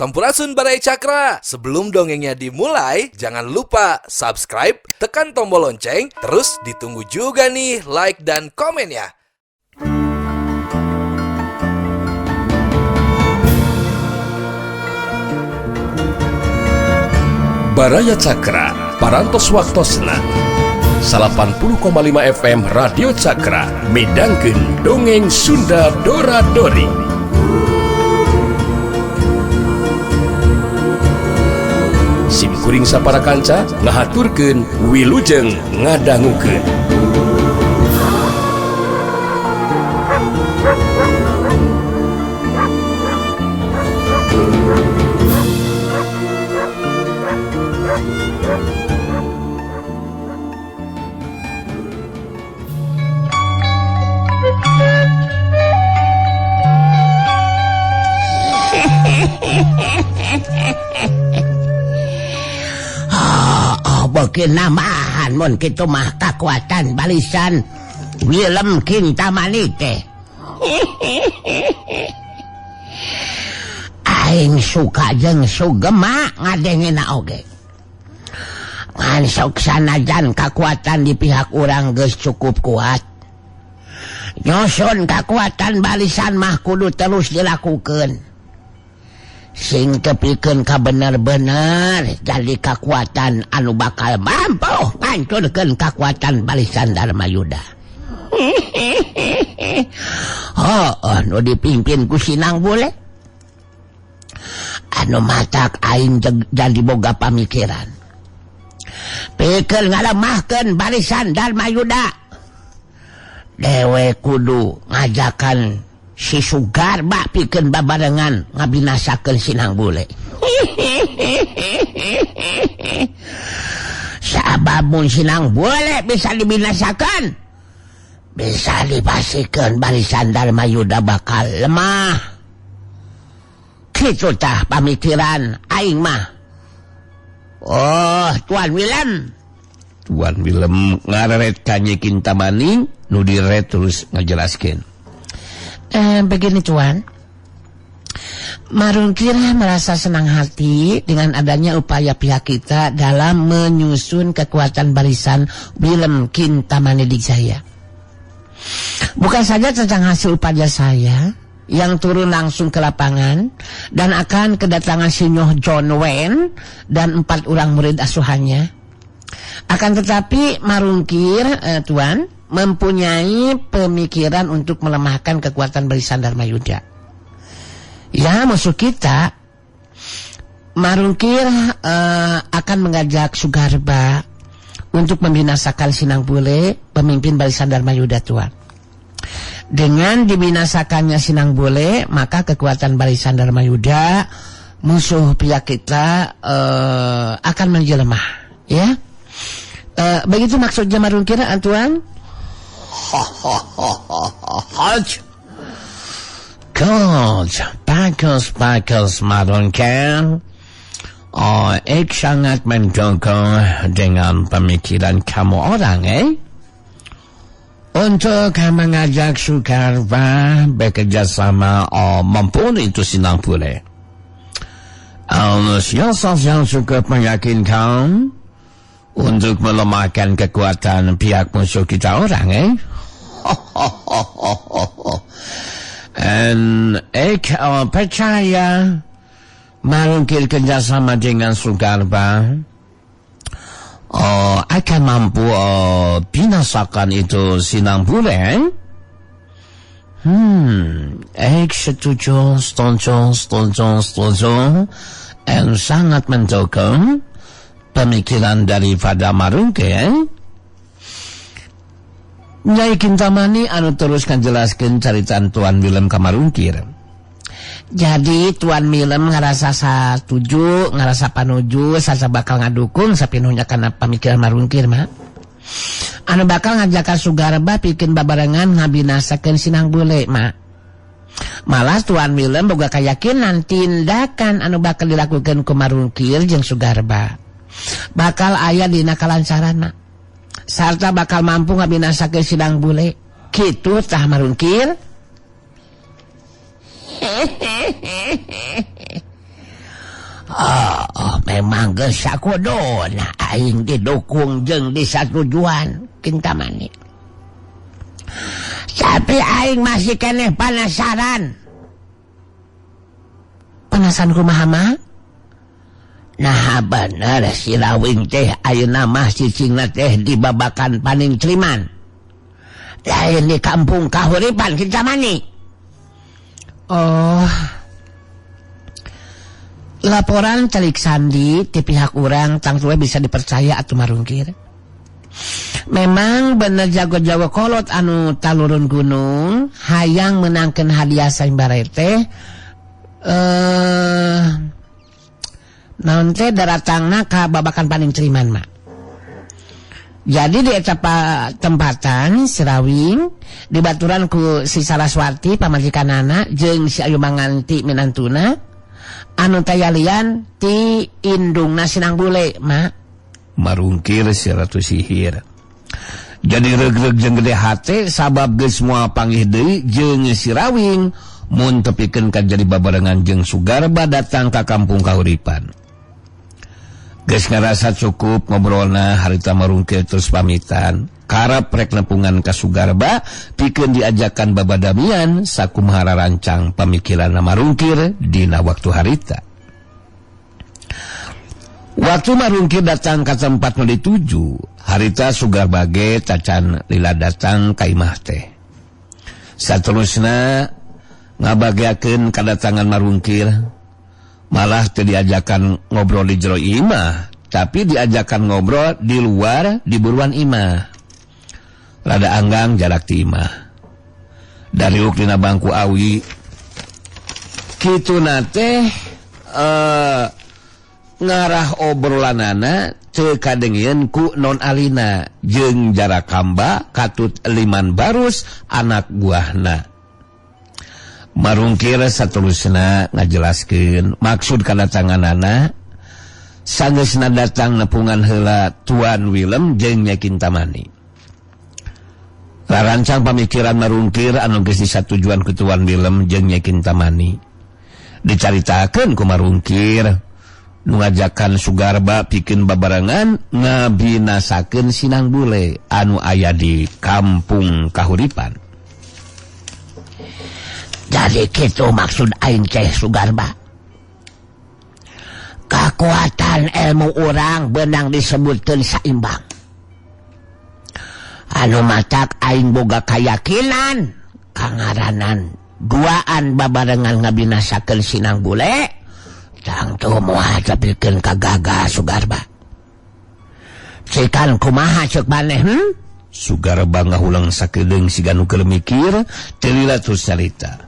Sampurasun Baraya Cakra. Sebelum dongengnya dimulai, jangan lupa subscribe, tekan tombol lonceng, terus ditunggu juga nih like dan komennya. Baraya Cakra, Parantos Waktosna 80,5 FM Radio Cakra midangkeun dongeng Sunda Dora Dori. Sim kuring sapara kanca ngahaturkeun wilujeng ngadangukeun. Beuki nambahan mun kitu mah kakuatan barisan Willem Kintamani teh. Aing suka jeung sugema ngadengena oge. Ngan sok sanajan kakuatan di pihak urang geus cukup kuat. Nyusun kakuatan barisan mah kudu terus dilakukeun. Sing tepikeun ka bener-bener jadi kakuatan anu bakal mampu ngancurkeun kakuatan barisan Dharma Yuda. Oh, nu dipimpin ku Sinang Bule. Anu matak aing jadi boga pamikiran. Pikeun ngalemahkeun barisan Dharma Yuda. Dewe kudu ngajakan si Sugarba pikeun babarengan ngabinasakeun Sinang Bule. Sabab mun Sinang Bule bisa dibinasakeun, bisa dipasikeun barisan Dharma Yuda bakal lemah. Kitu tah pamikiran aing mah. Oh, Tuan Willem. Tuan Willem ngareret ka Nyi Kintamani nu direret terus ngajelaskeun. Begini Tuan, Marungkir merasa senang hati dengan adanya upaya pihak kita dalam menyusun kekuatan barisan Willem Kintamani Dijaya. Bukan saja tentang hasil upaya saya yang turun langsung ke lapangan dan akan kedatangan Sinyoh John Wayne dan 4 orang murid asuhannya. Akan tetapi Marungkir, Tuan, mempunyai pemikiran untuk melemahkan kekuatan barisan Dharma Yuda. Ya, musuh kita Marungkir akan mengajak Sugarba untuk membinasakan Sinang Bule, pemimpin barisan Dharma Yuda, Tuan. Dengan dibinasakannya Sinang Bule, maka kekuatan barisan Dharma Yuda, musuh pihak kita, akan menjadi lemah. Ya, begitu maksudnya Marungkir, Tuan. Good, bagus, bagus Marungkir. Oh, ik sangat mendukung dengan pemikiran kamu orang, eh? Untuk mengajak Sugarba bekerja sama membunuh itu Sinang Bule. Siasat yang cukup meyakinkan untuk melemahkan kekuatan pihak musuh kita orang, eh? And ik percaya Marungkir kerjasama dengan Sugarba akan mampu binasakan itu Sinang Bule, eh? Ik setuju, setuju, setuju, setuju, and sangat mendukung pemikiran daripada Marungkir, eh? Nyai Kintamani anu terus ngajelaskeun caritaan Tuan Willem ka Marungkir. Jadi Tuan Willem ngarasa satuju, ngarasa panuju, sasa bakal ngadukung sapinuhnya kana pamikiran Marungkir mah. Anu bakal ngajakan Sugarba pikeun babarengan ngabinasakeun Sinang Bule mah. Malah Tuan Willem boga kayakinan tindakan anu bakal dilakukan ku Marungkir jeung Sugarba bakal aya dina kalancaran mah, sarta bakal mampu ngabinasakeun Sinang Bule. Kitu tah Marungkir. Oh, memang geus sakuduna aing didukung jeung disatujuan Kintamani. Tapi aing masih keneh penasaran. Penasaran kumaha mah? Nah bener si Rawing teh ayeuna mah cicingna teh di Babakan Panintriman. Lain di kampung Kahuripan Kintamani. Oh. Laporan celik sandi ti pihak urang tangtu bisa dipercaya atuh marungkir. Memang bener jago-jago kolot anu talurun gunung hayang menangkeun hadiah sayembara teh naon teh daratangna ka Babakan Panintriman mah. Jadi di eta tempatan Sirawing dibaturan ku si Saraswati pamajikanana jeung si Ayu Manganti minantuna anu tayalian ti indungna Sinang Bule mak. Marungkir si Ratu Sihir. Jadi regreg jeung gede hate sabab geus moal panggih deui jeung Sirawing mun tepikeun ka jadi babarengan jeung Sugarba datang ka kampung Kahuripan. Geus ngarasa cukup ngobrolna harita marungkir terus pamitan. Karep rek nepungan ka Sugarba pikeun diajakan babadamian sakumaha rancang pamikiranna marungkir dina waktu harita. Waktu marungkir datang ka tempat nu dituju, harita Sugarba ge tacan lila datang ka imah teh. Saterusna ngabageakeun kadatangan marungkir. Malah teu diajakan ngobrol di jero imah, tapi diajakan ngobrol di luar di buruan imah. Rada anggang jarak ti imah. Dariuk dina bangku awi. Kituna teh ngarah obrolanana teu kadengieun ku non alina jeung jarak hamba katut liman barus anak buahna. Marungkir saterusna ngajelaskeun maksud kadatanganana sanggeusna datang nepungan heula Tuan Willem jeung Nyai Kintamani. Rarancang pamikiran marungkir anu geus disatujuan ku Tuan Willem jeung Nyai Kintamani. Dicaritakeun ku marungkir nu ngajakan Sugarba pikeun babarengan ngabinasakeun Sinang Bule anu aya di kampung Kahuripan. Jadi kitu maksud aing teh Sugarba. Kekuatan ilmu urang benang disebutkeun saimbang. Anu matak aing boga kayakinan kangaranan duaan babarengan ngabinasakeun Sinang Bule tangtu moal tepikeun ka gagah Sugarba. Cikan kumaha ceuk maneh? Sugarba ngahulang sakedeung siga nu keur mikir teu lila terus carita.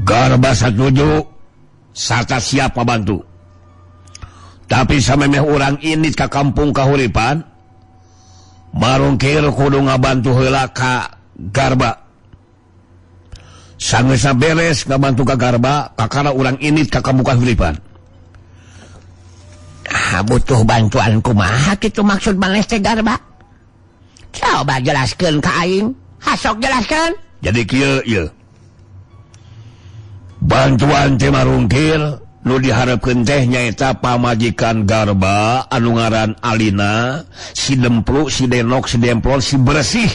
Garba satuju sarta siap ngabantu. Tapi samemeh urang indit ka kampung Kahuripan, marungkir kudu ngabantu heula ka Garba. Sangeusna beres ngabantu ka Garba, kakara urang indit ka kampung Kahuripan. Ah, butuh bantuan kumaha kitu maksud maneh teh Garba? Coba jelaskeun ka aing. Hasok jelaskan. Jadi kieu ieu. Bantuan teh marungkir nu diharepkeun teh nyaeta pamajikan Garba anu ngaran Alina, si Demplu, si Denok, si Demplon, si Bersih.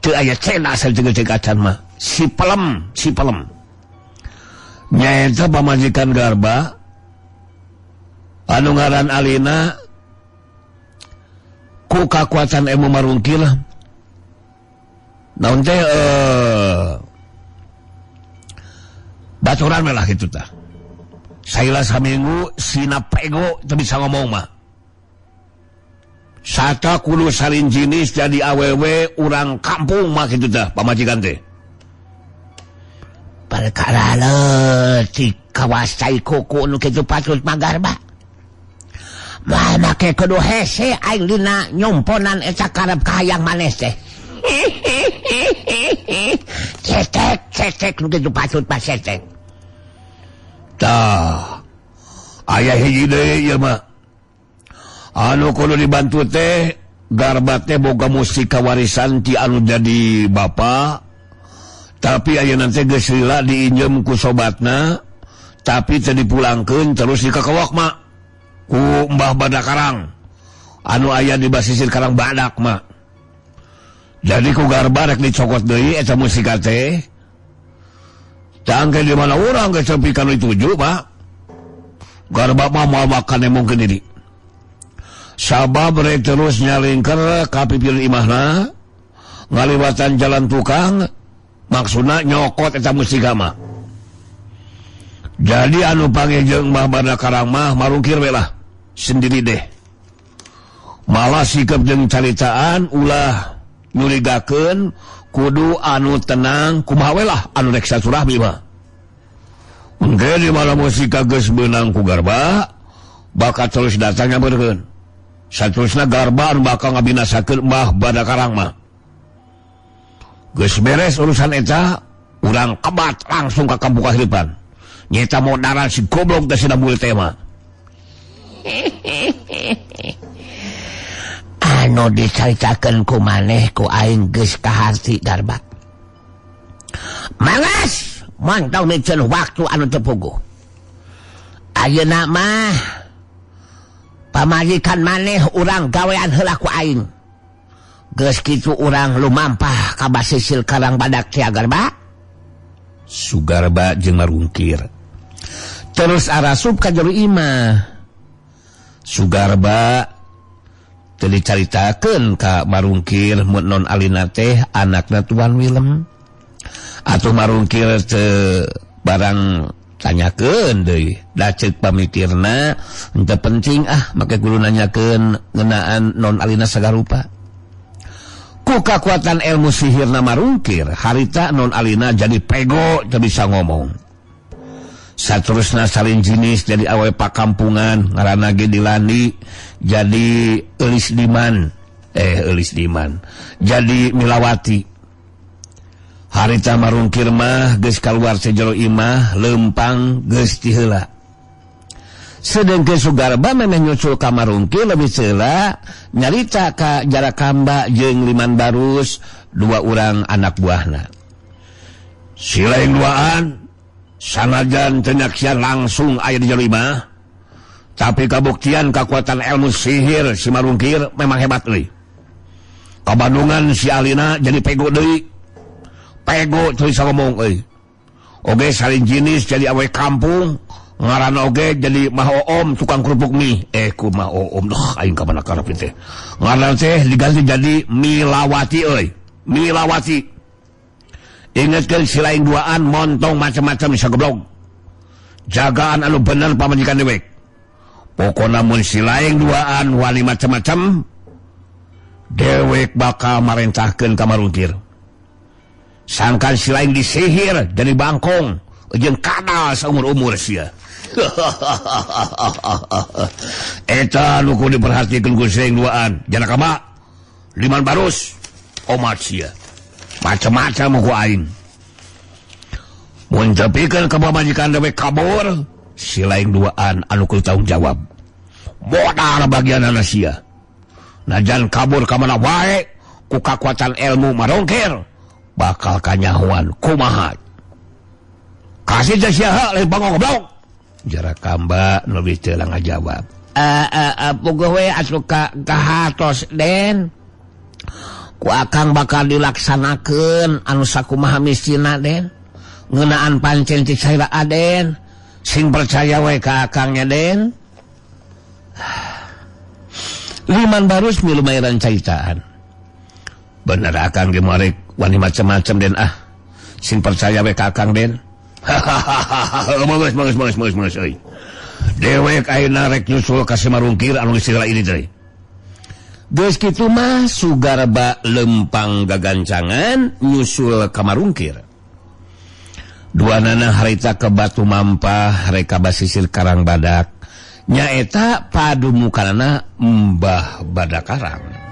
Teu aya cena sajeung-jeung acan mah. Si Pelem, si Pelem. Nyaeta pamajikan Garba anu ngaran Alina ku kakuatan ilmu marungkir naon teh baturan lah kitu tah. Saila saminggu sina pego teu bisa ngomong mah. Sata kudu salin jinis jadi awewe urang kampung mah kitu tah pamajikan teh. Perkara leutik kawasai kuku nu kitu patut mah Garba. Moal make kudu hese aing dina nyomponan eta karep kahayang maneh teh. Cetek cetek nu kitu patut mah cetek. Tah, aya hiji deui ieu mah. Anu kudu dibantu teh Garba teh boga mustika warisan ti anu jadi bapa. Tapi ayeuna teh geus lila diinjem ku sobatna. Tapi teu dipulangkeun terus dikakewok mak ku Mbah Badakarang anu aya di basisir Karang Badak mak. Jadi ku Garba rek dicokot deui eta musika teh. Tangke di mana urang geus tepi ka nu dituju mak. Garba mah moal makan emongkeun diri. Sabab rek terus nyalingker ka pipir imahna ngaliwatan jalan tukang maksudna nyokot eta musika mah. Jadi anu panggih jeung Mbah Badakarang mah marungkir we lah sendiri deh. Malah sikap jeung caritaan ulah nyurigakeun kudu anu tenang kumaha we lah anu rek silaturahmi mah. Engke di mana musika geus beunang ku Garba bakal terus datang nyamperkeun. Saterusna Garba anu bakal ngabinasakeun Mbah Badakarang mah. Geus beres urusan eta urang kebat langsung ka kampung kahuripan. Nyeta modaran si goblok teh sina mulut teh mah. Anu dicaritakeun ku maneh ku aing geus kaharti Garba. Mangas mantau miceun waktu anu teu puguh. Ayeuna mah pamajikan maneh urang gawean heula ku aing. Geus kitu urang lumampah ka basisil Karang Badak teh Garba. Sugarba jeung marungkir. Terus arasup ka jero imah. Sugarba teu dicaritakeun ka marungkir mun non alina teh anakna Tuan Willem. Atuh marungkir teu barang tanyakeun deui. Da ceuk pamikirna henteu penting ah make kudu nanyakeun ngeunaan non alina sagarupa. Ku kakuatan ilmu sihirna marungkir harita non alina jadi pego teu bisa ngomong. Saterusna salin jinis jadi awe pakampungan ngaranna ge dilandi jadi Eulis Diman Eulis Diman jadi Milawati. Harita marungkir mah geus kaluar sejero imah lempang geus ti heula. Sedengkeun Sugarba memeh nyusul ka marungkir lebih heula nyarita ka Jarakamba jeung Liman Barus dua urang anak buahna. Sila yang duaan sanajan teu nyaksian langsung aya di jero imah, tapi kabuktian kakuatan ilmu sihir si marungkir memang hebat euy. Kabandungan si alina jadi pego deui. Pego teu bisa ngomong euy. Oge salin jinis jadi awe kampung, ngaranna oge jadi Mah Oom tukang kerupuk mie. Ku Mah Oom duh aing ka mana karep teh. Ngaranna teh diganti jadi Milawati euy. Milawati. Ingatkeun si lain duaan montong macam-macam bisa goblok. Jagaan anu bener pamajikan dewek. Pokona mun si lain duaan wani macam-macam dewek bakal marentahkeun ka marungkir. Sangkan si lain disihir jadi bangkong jeung kadal saumur-umur sia. Eta nu kudu diperhatikeun ku si lain duaan. Janakama Liman Barus omat sia. Macam-macam ku aing. Mun tepikeun ka pamajikan dewek kabur, si lain duaan anu kudu tanggung jawab. Modal bagianana sia. Najan kabur ka mana wae ku kakuatan ilmu marongkir bakal kanyahoan kumaha. Kasih teh sia lain bangong goblok. Jarakamba nu lebih teu ngajawab. Puguh we atuh ka kahartos Den. Ku akang bakal dilaksanakeun anu sakumaha mistina Den. Ngeunaan pancen cik saira Aden. Sing percaya we ka akangnya Den. Liman Barus milumayan caitaan. Bener akang ge marek wani macam-macam Den ah. Sing percaya we ka akang Den. Hahaha, geus geus geus geus geus euy. Dewek ayeuna rek nyusul ka si marungkir anu geus ini teh. Geus kitu mah Sugarba lempang gagancangan nyusul ka marungkir. Duanana harita ke Batu Mampah reka basisir Karang Badak. Nyaeta padumukanana Mbah Badakarang.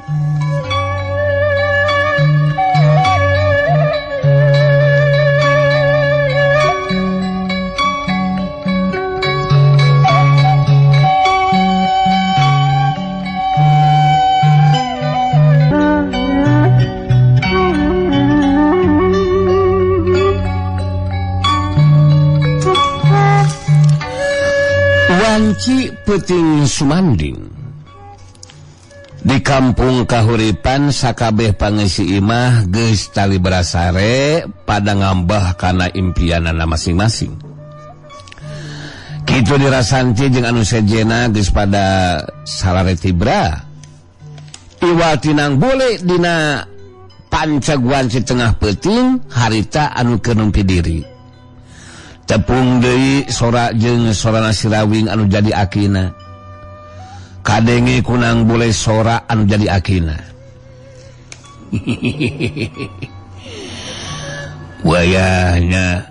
Wanci peuting sumanding di kampung Kahuripan sakabeh pangeusi imah geus tali barasare pada ngambah kana impianana masing-masing. Kitu dirasanti jeung anu sejena geus pada salare tibra. Iwal tinang bule dina panceg wanci tengah peuting harita anu keur numpi diri. Tepung deui sora jeung sorana Sirawing anu jadi akina. Kadenge kunang bule sora anu jadi akina. Wayahna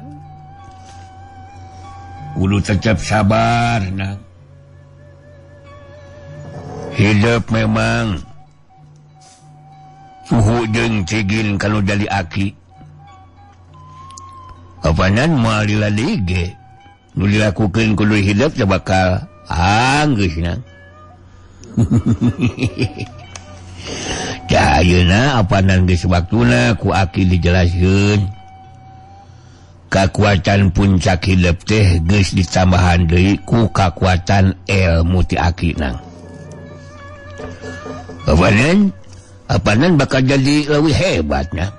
kudu tetap sabar nang. Hidup memang suhu jeung cigin kalau jadi aki. Apanan moal diladeui ge nu dilakukeun kudu hidup teh bakal anggeus nang. Tah ayeuna apanan geus waktuna ku aki dijelaskeun. Kakuatan puncak hidup teh geus ditambahan deui ku kakuatan ilmu ti aki nang. Apanan bakal jadi leuwih hebat nang.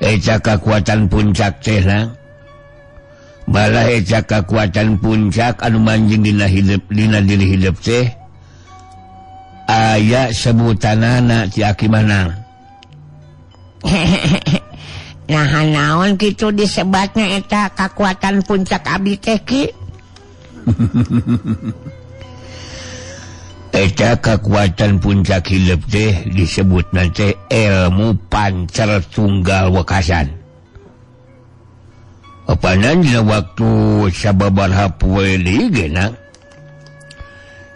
Eca kakuatan puncak teh nang. Malah eca kakuatan puncak anu manjing dina hidup dina diri hidup teh aya sebutanana ti aki manang. Nah naon kitu disebatna eta kakuatan puncak abdi teh ki? Eta kakuatan puncak hidup teh disebutna teh ilmu pancer tunggal wekasan. Apanan dina waktu sababaraha poe deui ge nang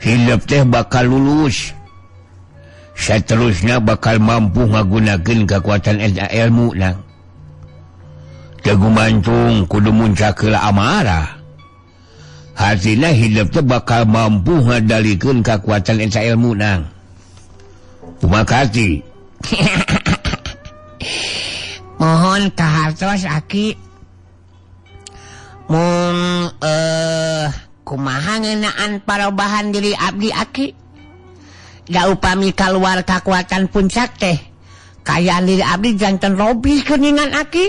hidup teh bakal lulus. Saterusna bakal mampu ngagunakeun kakuatan eta ilmu nang. Teu gumantung kudu muncak heula amarah. Hasilna hidup teh bakal mampu ngadalikeun kakuatan eta ilmu nang. Kumakati. Mohon kahartos aki. Mung kumaha ngeunaan parobahan diri abdi aki? Da upami kaluar kakuatan puncak teh kayaan diri abdi janten robih geuningan aki.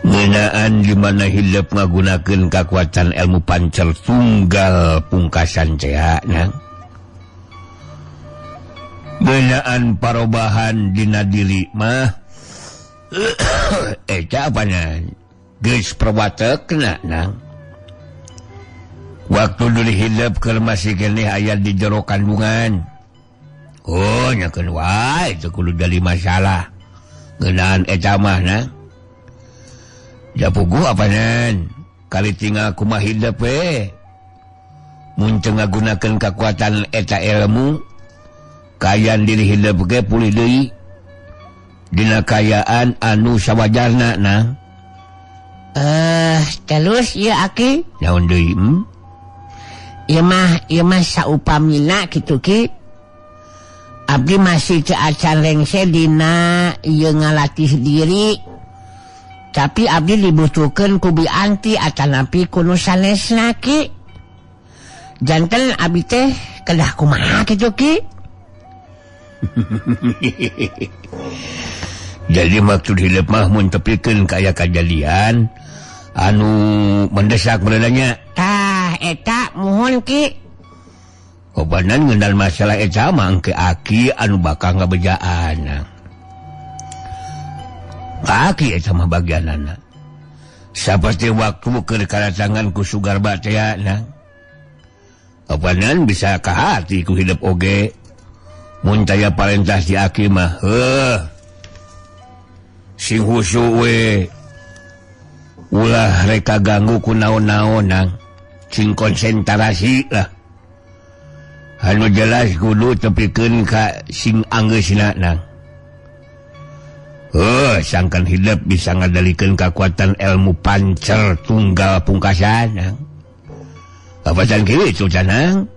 Ngeunaan di mana hidup ngagunakeun kakuatan ilmu pancer tunggal pungkasan teh nang. Ngeunaan parobahan dina diri mah eta apanan geus perwatekna nang. Waktu diri hidup keur masih keneh aya di jero kandungan. Oh nyakeun wae teu kudu jadi masalah. Ngeunaan eta mah nang. Japugu apanan kali tinggal kumaha hidup we. Mun teu ngagunakeun kakuatan eta ilmu kaayaan diri hidup ge pulih deui dina kaayaan anu sawajarna nang. Terus ieu aki naon deui? Ieu mah saupamina kitu ki. Abdi masih teu acan rengse dina ieu ngalatih diri. Tapi abdi dibutuhkeun ku Bianti atanapi ku nu sanesna ki. Janten abdi teh kedah kumaha kitu ki? Jadi maksud hidup mah mun tepikeun ka aya kajadian anu mendesak beunanya. Tah eta muhun ki. Obanan ngeunaan masalah eta mah engke aki anu bakal ngabejaan. Aki eta mah bagianana. Saperti waktu keur karatangan ku Sugarba teh nang. Apanan bisa ka hati ku hidup oge. Mun taya parentah si aki mah heuh. Sing husu we. Ulah reka ganggu ku naon-naon nang. Sing konsentrasi lah. Anu jelas kudu tepikeun ka sing anggeusna nang. Oh, sangkan hidup bisa ngadalikeun kakuatan ilmu pancer tunggal pungkasan nang. Apa can kieu canang?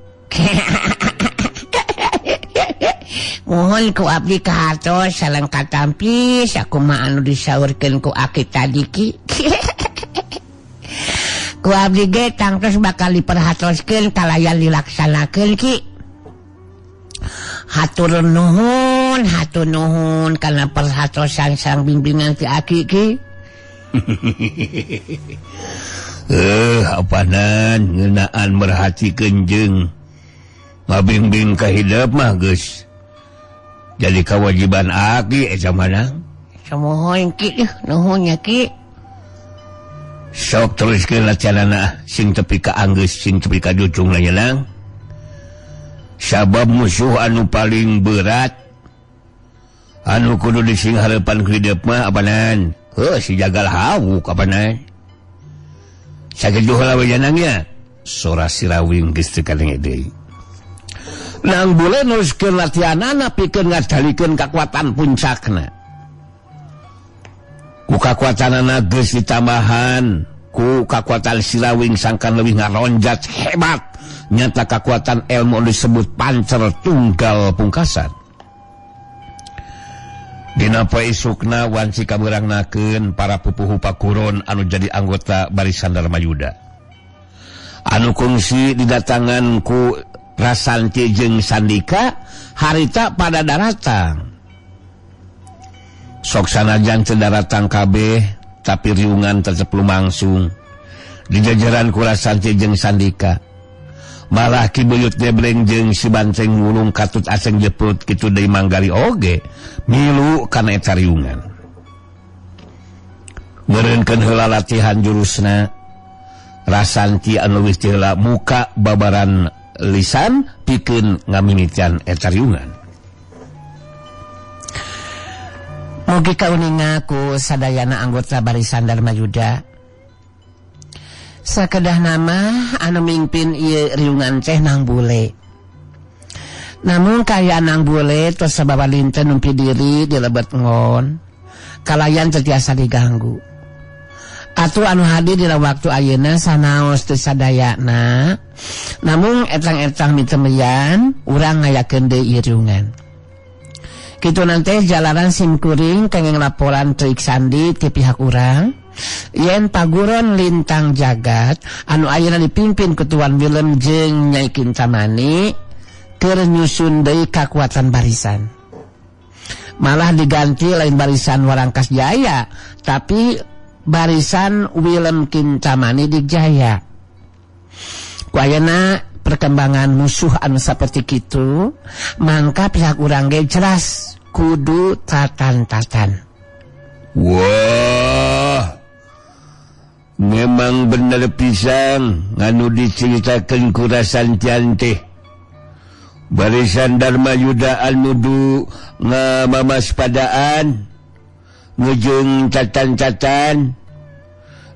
Mohon ku abdi kahartos sareng katampis sakumaha anu disaurkeun ku aki tadi ki. Ku abdi ge tangtos bakal diperhatoskeun kalayan dilaksanakeun Ki. Hatur nuhun, hatur nuhun kana perhatosan sang bimbingan ti aki Ki. Apanan ngeunaan merhatikeun jeung ngabingbing ka hidep mah geus jadi kewajiban aki eta mana. Sumuhun Ki, nuhun nya Ki. Sok teruskeun latihanana sing tepi ka anggeus, sing tepi ka jucung nyelang. Sabab musuh anu paling berat anu kudu dising hareupan ku hidep mah apanan. Heuh si jagal hawuk apanan. Sakitu heula we janangnya. Sora Sirawing geus teu kadenge deui. Nang bule neruskeun latihanana pikeun ngadalikeun kakuatan puncakna. Ku kakuatanana geus ditambahan ku kakuatan Sirawing sangkan leuwih ngaronjat hebat. Nyata kakuatan ilmu disebut pancer tunggal pungkasan. Dina poe isukna wanci kabeurangnakeun para pupuhu pakuron anu jadi anggota Barisan Darmayuda. Anu kungsi didatangan ku Rasanti jeung Sandika harita pada daratang. Sok sanajan teu daratang kabeh tapi riungan tetep lumangsung di jajaran ku Rasanti jeung Sandika. Malah Ki Buyut Debleng jeung si Banteng Wulung katut aseng jeput kitu deui manggali oge milu kana eta riungan. Meureunkeun heula latihan jurusna Rasanti anu leuwih ti heula muka babaran lisan pikeun ngamimitian eta riungan. Mugi kauninga ku sadayana anggota Barisan Darmayuda. Sakedah nama anu mimpin ieu riungan teh Nang Bule. Namun kaya Nang Bule tos sababa dinten numpi diri di lebet ngon, kalayan teu tiasa diganggu. Atuh anu hadir dina waktu ayeuna sanaos teu sadayana, namun etang-etang mitemeyan urang ngayakeun deui ieu riungan. Kitu nante jalanan simkuring kenging laporan trik sandi ti pihak urang. Yen paguron lintang jagat anu ayeuna dipimpin Ketuan Willem jeung Nyai Kintamani keur nyusun deui kakuatan barisan. Malah diganti lain barisan Warangkas Jaya tapi barisan Willem Kintamani Dijaya. Ku ayeuna perkembangan musuh anu saperti kitu mangka pihak urang ge jelas kudu tatan-tatan. Wah, memang bener pisang nganu diceritakan ku Rasantian teh. Barisan Darmayuda anu du ngamamaspadaan ngejeng catan-catan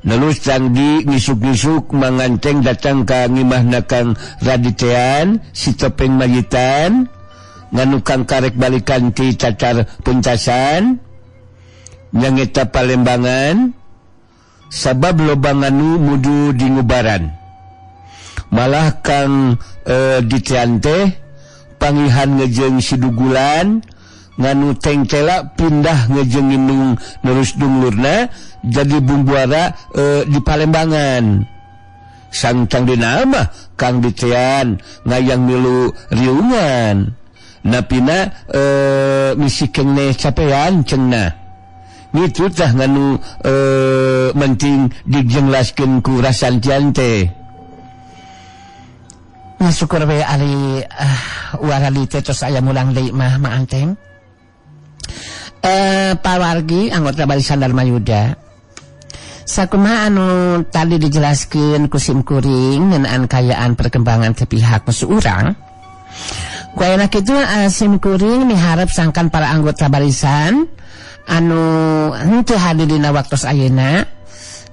Nelus cangdi ngisuk-ngisuk manganteng datang ka ngimahna Kang Raditean si topeng mayitan nganukang karek balikan ti cacar puntasan nyangeta Palembangan sabab loba nganu mudu di ngubaran. Malah Kang Ditean teh pangihan ngejeng sidugulan nganu tengtela pindah ngejeng indung nerus dunglurna jadi bumbuara di Palembangan. Sang cangdina mah Kang Ditean ngayang milu riungan napina misi keneh capean cenah ngitu tah nganu penting dijenglaskeun ku Rasantian teh. Syukur we ari warali teh tos aya mulang deui mah maanteng. Pawargi anggota Barisan Darmayuda. Sakumaha anu tadi dijelaskeun ku simkuring ngeunaan kayaan perkembangan teh pihak musuh urang. Ku ayeuna kitu simkuring miharep sangkan para anggota barisan anu henteu hadir dina waktos ayeuna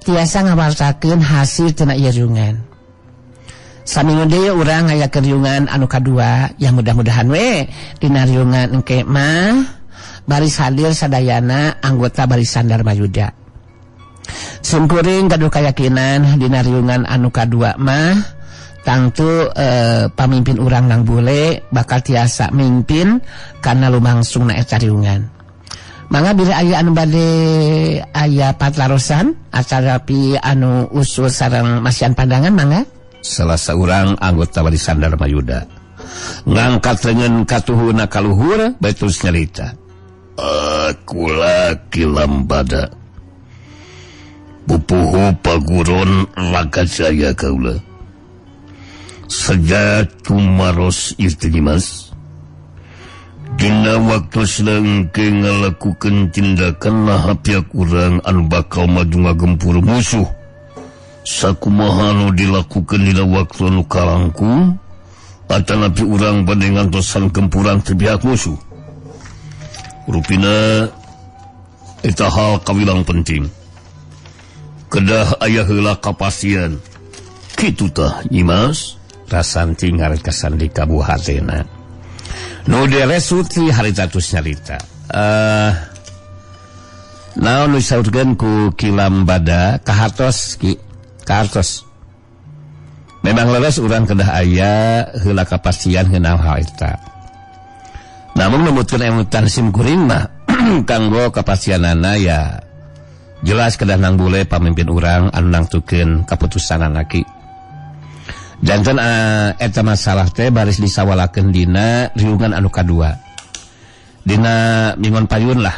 tiasa ngawartakeun hasil tina ieu riungan. Saminggu deui urang ngayakeun riungan anu kadua, ya mudah-mudahan we dina riungan engke mah baris hadir sadayana anggota Barisan Darmayuda. Simkuring gaduh kayakinan dina riungan anu kadua mah tangtu pamimpin urang Nang Bule bakal tiasa mimpin kana lumangsungna eta riungan. Mangga bila aya anu bade aya patlarosan atanapi anu usul sareng masihan pandangan mangga. Salah seorang anggota Barisan Dharma Yuda ngangkat lengan katuhuna kaluhur bae terus nyarita. Aku laki lambada pupuhu paguron raga jaya kaula. Sejak tumaros ieu Mas dina waktu selengke ngalakukan tindakan lah pihak urang anu bakal maju ngagempur musuh. Sakumaha nu dilakukan dina waktu anu kalangkung atanapi urang bade ngantosan gempuran ti pihak musuh. Rupina eta hal kawilang penting. Kedah aya heula kapastian. Kitu tah Nyimas. Rasanti ngaret kasandi kabuhatena. Nu diresuti harita tus nyarita. Naon nu disaurkeun ku Ki Lambada kahartos Ki, kahartos. Memang leres urang kedah aya heula kapastian ngeunah hal eta. Namun numutkeun emutan sim kuring mah kanggo kapastianana ya jelas kedah nang bule pamimpin urang anu nangtukeun kaputusanana Ki. Janten eta masalah teh baris disawalakeun dina riungan anu kadua. Dina mingon payun lah.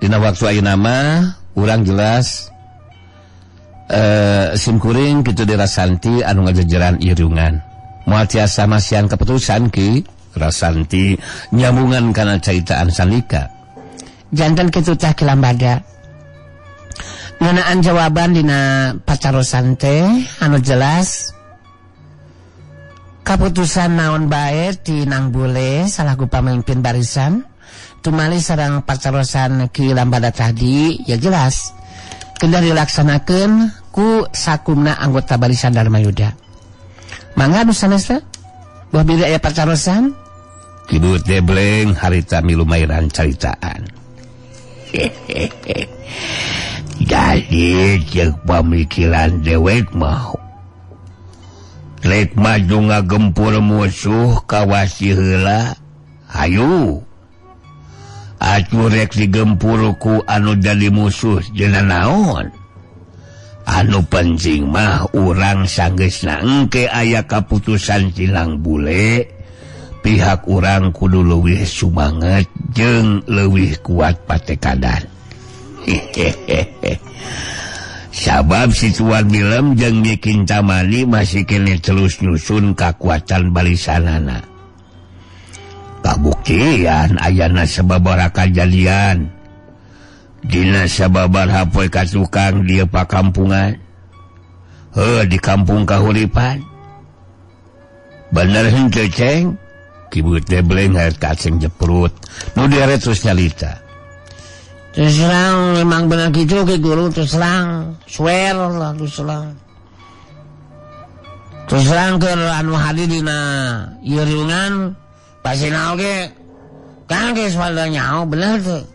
Dina waktu ayeuna mah urang jelas sim kuring kitu dirasanti anu ngajejeran ieu riungan. Moal tiasa masihan keputusan Ki. Rasanti nyambungan kana caitaan Sandika. Janten kitu tah Ki Lambada. Ngeunaan jawaban dina patarosan teh anu jelas kaputusan naon bae ti Nang Bule salaku pamimpin barisan tumali sareng patarosan Ki Lambada tadi ya jelas kedah dilaksanakeun ku sakumna anggota barisan Dharma Yuda. Mangga nu sanesna buah bilih aya patarosan. Kidut debleng harita milumairan caritaan. Jadi ceuk pamikiran dewek mah rek maju ngagempur musuh kawasi heula hayu atuh rek digempur ku anu jadi musuh dina naon. Anu penting mah urang sanggeusna engke aya kaputusan Silang Bule pihak urang kudu leuwih sumanget jeung leuwih kuat patekadan. Sabab si Tuan Milem jeung Nyi Kintamani masih kene terus nyusun kakuatan barisanana. Kabuktian ayana sababaraha kajadian. Dina sababaraha poe ka tukang dieu pakampungan. Heuh di kampung Kahuripan. Bener henteu Ceng? Kibut debleng haret ka Aceng jeprut. Nu diaret terus nyalita. Terus terang memang benar gitu ke guru terus terang swear lah terus terang. Terus terang ke anu hadir dina ieu riungan pasti naon ge kan geus pada nyaho bener teu.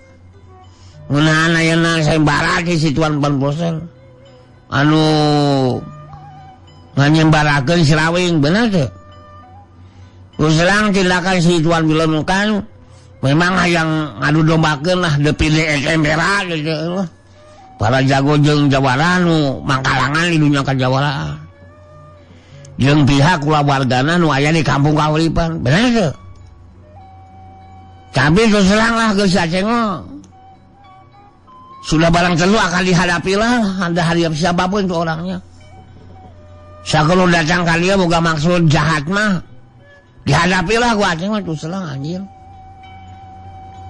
Ngeunaan ayeuna sayembara di si Tuan Panbosen anu nganyembarakeun Sirawing bener teu. Terus terang tindakan si Tuan Bilem kan memang hayang ngadu dombakeun lah DPD SMPRA gitu. Para jago jeung jawara nu mangkalangan di dunya kajawaraan. Jeung pihak kulawargana nu aya di kampung Kahuripan, bener teu? Tapi terus terang lah geus Aceng mah. Sudah barang tentu akan dihadapi lah, ada hari siapapun itu orangnya. Sakulo datang ka dia boga maksud jahat mah dihadapi lah gua Aceng mah terus terang anjir.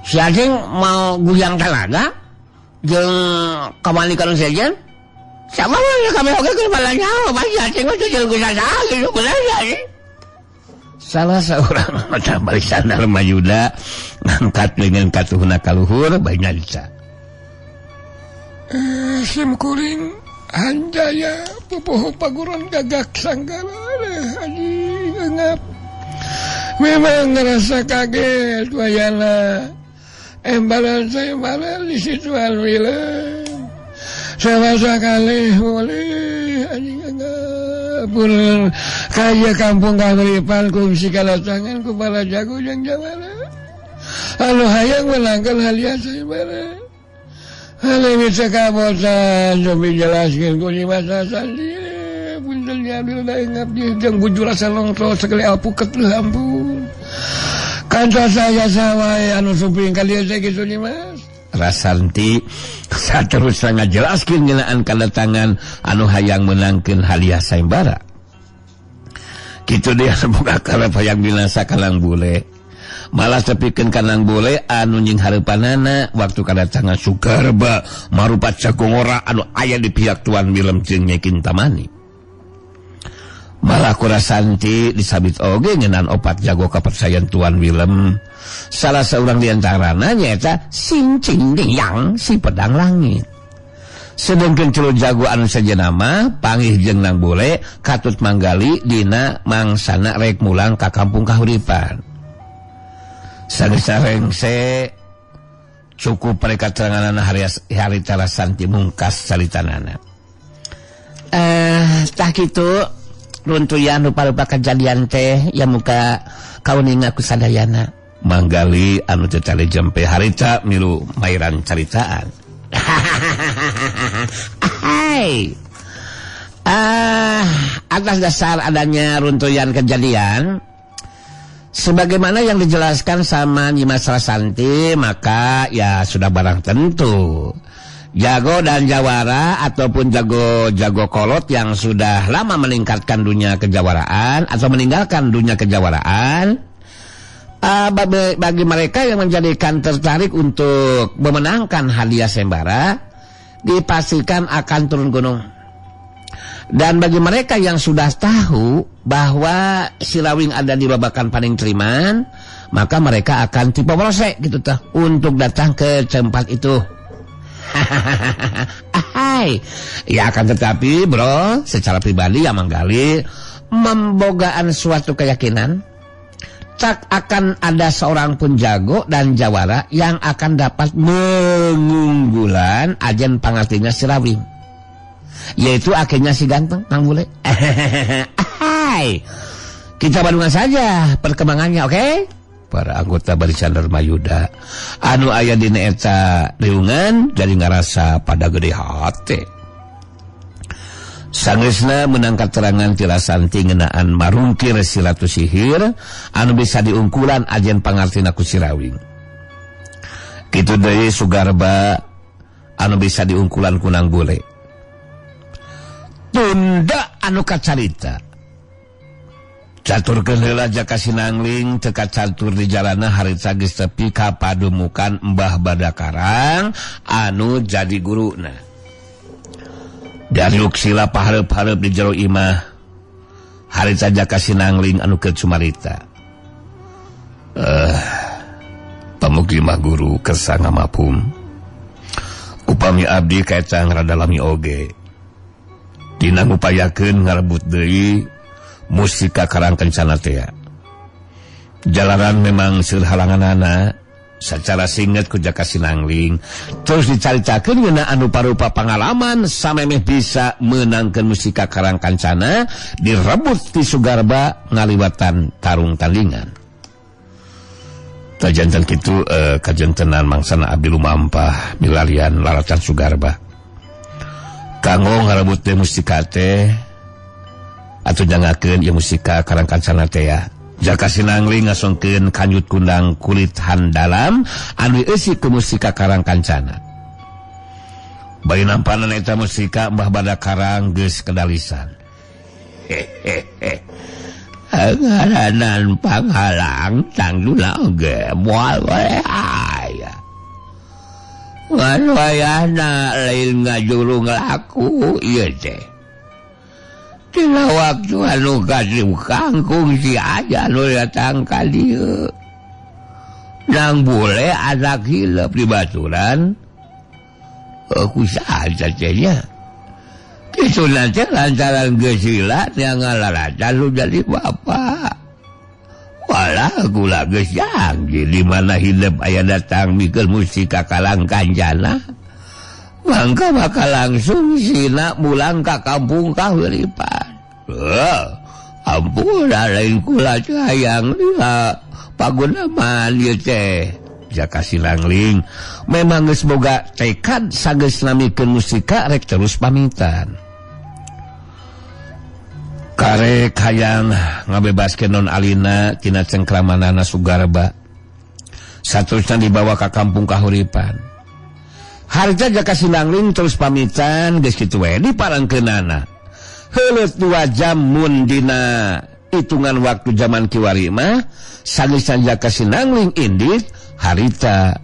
Si Aceng mau guyang talaga jeung kamalikan sejen sama mah kami oge keur balanya pasti Aceng mah jeung kusaha gitu bener ya. Salah seorang anggota barisan Dharma Yuda ngangkat dengan katuhuna kaluhur bae nyarita. Sim kuring Hanjaya pupuhu paguron gagak sanggara anjing engap. Memang ngerasa kaget wayana embalan saya embalan di situ alhamdulillah sama sekali boleh anjing engap pun kaya kampung Kahuripan kungsi kalatangan ku para jago jeung jawara. Anu hayang menangkan hadiah sayembara. Hale bisa kabosan cobi jelaskeun ku Nyimas Rasanti. Punten diambil da engap jeung bujur asa longso sekali alpuket leuh ampun. Kantos saya sawae anu sumping ka dieu teh kitu Nyimas. Rasanti saterusna ngajelaskeun ngeunaan kadatangan anu hayang meunangkeun hadiah sayembara. Kitu dia semoga karep hayang binasa kalang bule. Malah tepikeun kanang bule anu nying hareupanana waktu kadatangan Sugarba marupa cagongora anu aya di pihak Tuan Wilem jeung Nyai Kintamani. Malah ku Rasanti disabit oge ngeunaan opat jago kapercayaan Tuan Wilem. Salah seorang diantarana nyaeta Sing Cing Yang si pedang langit. Sedengkeun celu jago anu sejenna mah panggih jeung nang bule katut manggali dina mangsana rek mulang ka kampung kahuripan. Sageus rengse cukup mereka teranganana harita Rasanti mungkas caritanana. Tah kitu runtuyan rupa-rupa kejadian teh ya muka kauninga ku sadayana. Manggali anu teu tali jempe harita milu mairan caritaan. Hai. Atas dasar adanya runtuyan kejadian sebagaimana yang dijelaskan sama Nyimas Rasanti, maka ya sudah barang tentu jago dan jawara ataupun jago-jago kolot yang sudah lama meningkatkan dunia kejawaraan atau meninggalkan dunia kejawaraan, bagi mereka yang menjadikan tertarik untuk memenangkan hadiah sayembara, dipastikan akan turun gunung. Dan bagi mereka yang sudah tahu bahwa Sirawing ada di Babakan Paning Triman, maka mereka akan tipe proses gitu tuh untuk datang ke tempat itu. Hai. Ya akan tetapi bro, secara pribadi yang menggali membogaan suatu keyakinan tak akan ada seorang pun jago dan jawara yang akan dapat mengunggulan ajen pangartinya Sirawing, yaitu akhirnya si ganteng Kang Bule. Hai. Kita bandungan saja perkembangannya, oke? Okay? Para anggota Barisan Darmayuda anu aya dina eta riungan jadi ngarasa pada gede hate. Sangeusna meunang katerangan ti Rasanti ngeunaan marungkir si Ratu Sihir anu bisa diungkulan ajen pangartina ku Sirawing. Kitu deui Sugarba anu bisa diungkulan ku Nang Bule. Tunda anu kacarita caturkeun heula Jaka Sinangling teu kacatur di jalana harita geus tepi ka padumukan Mbah Badakarang anu jadi guruna. Dariuk sila pahareup-hareup di jero imah harita Jaka Sinangling anu keur cumarita. Pamugi mah guru kersa ngamapum. Upami abdi kaecang rada lami oge. Dina ngupayakeun ngarebut deui musika Karang Kencana teh. Jalaran memang seueur halanganana sacara singet ku Jaka Sinangling terus dicaritakeun ngeunaan rupa-rupa pangalaman samemeh bisa meunangkeun musika Karang Kancana direbut ti Sugarba ngaliwatan tarung tandingan. Tajanten kitu kajantenan mangsana abdi lumampah milarian laratan Sugarba. Kanggo ngarebut teh musika teh atau jangakeun ieu musika Karang Kancana teh ya. Jaka Sinangling ngasongkeun kanyut kundang kulit handalam anu eusi ku musika Karang Kancana. Bari nampanan eta musika Mbah Badakarang geus kedalisan. Hehehe. Ngaranan panghalang tangduna oge moal wae aya. Ngan wayahna lain ngajuru ngelaku ieu teh. Tina waktu anu kasih kangkung si aja anu datang ka dieu. Nang bule anak hilep di baturan. Aku saja teh nya. Kitu nanti lantaran geus hilap yang ngalaratan lu jadi bapak. Walah gula geus janji di mana hidup aya datang mikeun musika Kalang Kancana. Mangka bakal langsung sina mulang ka kampung kahuripan. Ampun lain kula hayang lila pagunaman ieu teh. Jaka Sinangling memang geus boga tekad sageus namikeun mustika rek terus pamitan. Karek hayang ngabebaskeun Non Alina tina cengkramanana Sugarba. Saterusna dibawa ka kampung Kahuripan. Harita Jaka Sinangling terus pamitan geus kitu we diparangkeunana. Heuleut 2 jam mun dina hitungan waktu zaman kiwari mah sageus Jaka Sinangling indit harita.